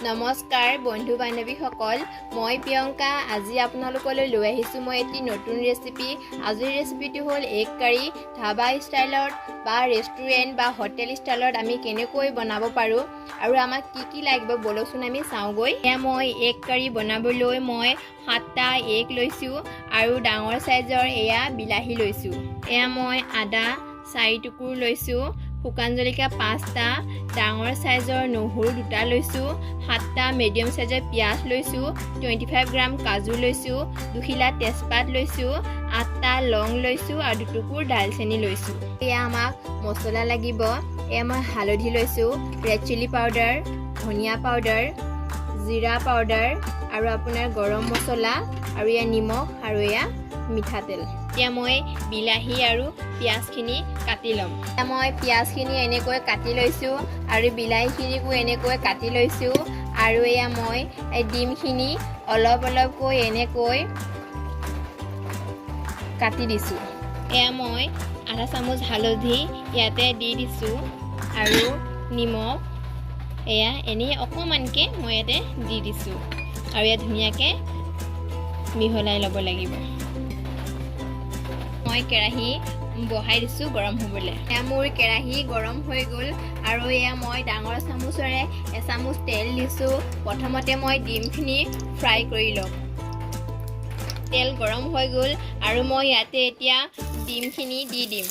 নমস্কাৰ বন্ধু বান্ধৱীসকল, মই প্ৰিয়ংকা। আজি আপোনালোকলৈ লৈ আহিছোঁ মই এটি নতুন ৰেচিপি। আজিৰ ৰেচিপিটো হ'ল এগ কাৰী। ধাবা ষ্টাইলত বা ৰেষ্টুৰেণ্ট বা হোটেল ষ্টাইলত আমি কেনেকৈ বনাব পাৰোঁ আৰু আমাক কি কি লাগিব ব'লকচোন আমি চাওঁগৈ। এয়া মই এগ কাৰী বনাবলৈ মই 7টা এগ লৈছোঁ আৰু ডাঙৰ চাইজৰ এয়া বিলাহী লৈছোঁ। এয়া মই আদা 4 টুকুৰ লৈছোঁ, শুকান জলকীয়া 5টা, ডাঙৰ চাইজৰ নহৰু 2টা লৈছোঁ, 7টা মিডিয়াম চাইজৰ পিঁয়াজ লৈছোঁ, 25 গ্ৰাম কাজু লৈছোঁ, 2খিলা তেজপাত লৈছোঁ, 8টা লং লৈছোঁ আৰু 2 টুকুৰ দালচেনি লৈছোঁ। এয়া আমাক মছলা লাগিব। এয়া মই হালধি লৈছোঁ, ৰেড চিলি পাউডাৰ, ধনিয়া পাউডাৰ, জিৰা পাউডাৰ আৰু আপোনাৰ গৰম মছলা আৰু এয়া নিমখ আৰু এয়া মিঠাতেল। এতিয়া মই বিলাহী আৰু পিঁয়াজখিনি কাটি ল'ম। এতিয়া মই পিঁয়াজখিনি এনেকৈ কাটি লৈছোঁ আৰু বিলাহীখিনিকো এনেকৈ কাটি লৈছোঁ আৰু এয়া মই এই ডিমখিনি অলপ অলপকৈ এনেকৈ কাটি দিছোঁ। এয়া মই আধা চামুচ হালধি ইয়াতে দি দিছোঁ আৰু নিমখ এয়া এনেই অকণমানকৈ মই ইয়াতে দি দিছোঁ আৰু ইয়াত ধুনীয়াকৈ মিহলাই ল'ব লাগিব। মই কেৰাহী বহাই দিছোঁ গৰম হ'বলৈ। এয়া মোৰ কেৰাহী গৰম হৈ গ'ল আৰু এয়া মই ডাঙৰ চামুচেৰে এচামুচ তেল দিছোঁ। প্ৰথমতে মই ডিমখিনি ফ্ৰাই কৰি ল'ম। তেল গৰম হৈ গ'ল আৰু মই ইয়াতে এতিয়া ডিমখিনি দি দিম।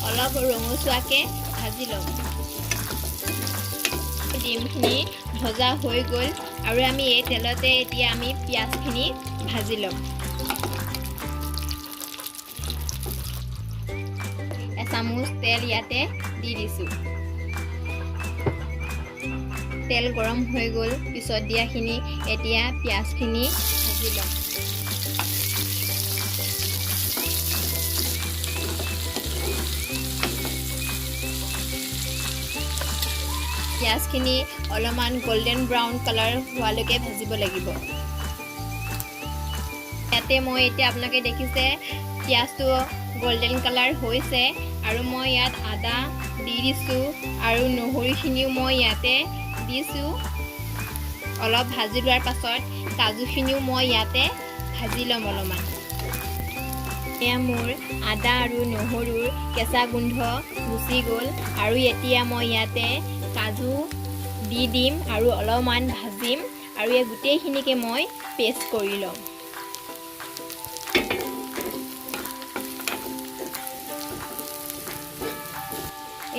অলপ ৰঙচুৱাকৈ ভাজি ল'ম। ডিমখিনি ভজা হৈ গ'ল আৰু আমি এই তেলতে এতিয়া আমি পিঁয়াজখিনি ভাজি ল'ম। এচামুচ তেল ইয়াতে দি দিছোঁ। তেল গৰম হৈ গ'ল। পিছত দিয়াখিনি এতিয়া পিঁয়াজখিনি ভাজি ল'ম। পিঁয়াজখিনি অলপমান গল্ডেন ব্ৰাউন কালাৰ হোৱালৈকে ভাজিব লাগিব। ইয়াতে মই এতিয়া আপোনালোকে দেখিছে পিঁয়াজটো গল্ডেন কালাৰ হৈছে আৰু মই ইয়াত আদা দি দিছোঁ আৰু নহৰুখিনিও মই ইয়াতে দিছোঁ। অলপ ভাজি লোৱাৰ পাছত কাজুখিনিও মই ইয়াতে ভাজি ল'ম অলপমান। এয়া মোৰ আদা আৰু নহৰুৰ কেঁচা গোন্ধ গুচি গ'ল আৰু এতিয়া মই ইয়াতে কাজু দি দিম আৰু অলপমান ভাজিম আৰু এই গোটেইখিনিকে মই পেষ্ট কৰি ল'ম।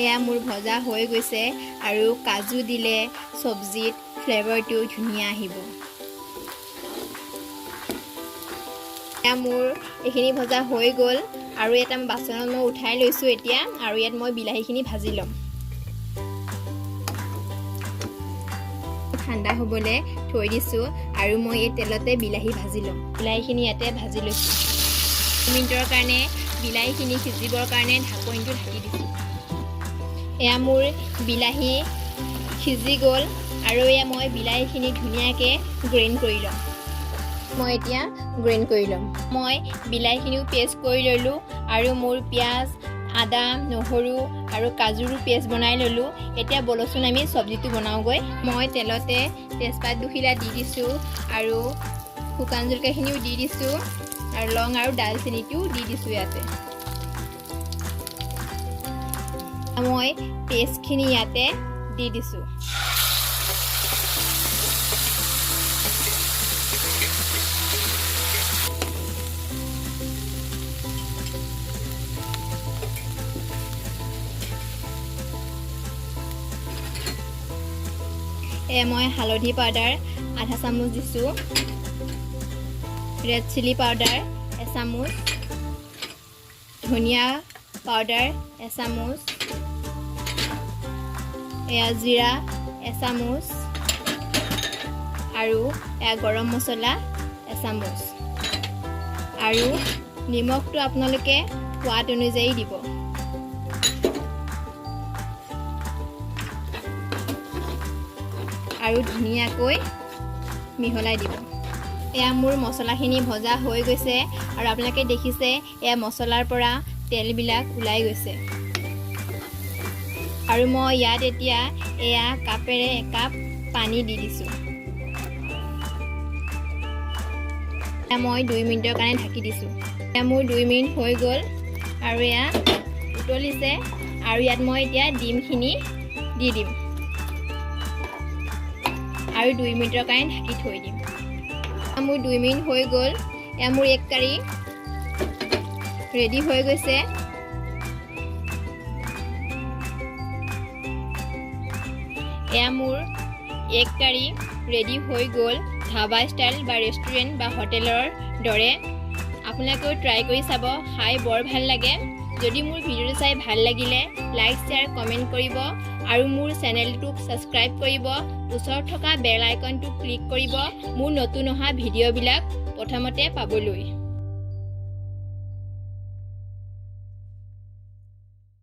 এয়া মোৰ ভজা হৈ গৈছে আৰু কাজু দিলে চব্জিত ফ্লেভাৰটো ধুনীয়া আহিব। এয়া মোৰ এইখিনি ভজা হৈ গ'ল আৰু এটা বাচনত মই উঠাই লৈছোঁ এতিয়া আৰু ইয়াত মই বিলাহীখিনি ভাজি ল'ম। ঠাণ্ডা হ'বলৈ থৈ দিছোঁ আৰু মই এই তেলতে বিলাহী ভাজি ল'ম। বিলাহীখিনি ইয়াতে ভাজি লৈছোঁ। মিনিটৰ কাৰণে বিলাহীখিনি সিজিবৰ কাৰণে ঢাকনিটো ঢাকি দিছোঁ। এয়া মোৰ বিলাহী সিজি গ'ল আৰু এয়া মই বিলাহীখিনি ধুনীয়াকৈ গ্ৰেইন কৰি ল'ম। মই এতিয়া গ্ৰেইন কৰি ল'ম। মই বিলাহীখিনিও পেষ্ট কৰি ল'লোঁ আৰু মোৰ পিঁয়াজ, আদা, নহৰু আৰু কাজুৰো পেষ্ট বনাই ল'লোঁ। এতিয়া ব'লকচোন আমি চব্জিটো বনাওঁগৈ। মই তেলতে তেজপাত 2খিলা দি দিছোঁ আৰু শুকান জলকীয়াখিনিও দি দিছোঁ আৰু লং আৰু দালচেনিটোও দি দিছোঁ ইয়াতে। মই পেষ্টখিনি ইয়াতে দি দিছোঁ। মই হালধি পাউডাৰ আধা চামুচ দিছোঁ, ৰেড চিলি পাউডাৰ এচামুচ, ধনিয়া পাউডাৰ এচামুচ, এয়া জিৰা এচামুচ আৰু এয়া গৰম মছলা এচামুচ আৰু নিমখটো আপোনালোকে সোৱাদ অনুযায়ী দিব। আৰু ধুনীয়াকৈ মিহলাই দিব। এয়া মোৰ মছলাখিনি ভজা হৈ গৈছে আৰু আপোনালোকে দেখিছে, এয়া মছলাৰ পৰা তেলবিলাক ওলাই গৈছে। আৰু মই ইয়াত এতিয়া এয়া কাপেৰে একাপ পানী দি দিছোঁ। এয়া মই 2 মিনিটৰ কাৰণে ঢাকি দিছোঁ। এয়া মোৰ 2 মিনিট হৈ গ'ল আৰু এয়া উতলিছে আৰু ইয়াত মই এতিয়া ডিমখিনি দি দিম আৰু 2 মিনিটৰ কাৰণে ঢাকি থৈ দিম। মোৰ 2 মিনিট হৈ গ'ল। এয়া মোৰ এগ কাৰী ৰেডি হৈ গৈছে। এয়া মোৰ এগ কাৰী ৰেডি হৈ গ'ল, ধাবা ষ্টাইল বা ৰেষ্টুৰেণ্ট বা হোটেলৰ দৰে। আপোনালোকেও ট্ৰাই কৰি চাব, খাই বৰ ভাল লাগে। যদি মোৰ ভিডিঅ'টো চাই ভাল লাগিলে লাইক, শ্বেয়াৰ, কমেণ্ট কৰিব আৰু মোৰ চেনেলটোক ছাবস্ক্ৰাইব কৰিব। ওচৰত থকা বেল আইকনটো ক্লিক কৰিব মোৰ নতুন অহা ভিডিঅ'বিলাক প্ৰথমতে পাবলৈ।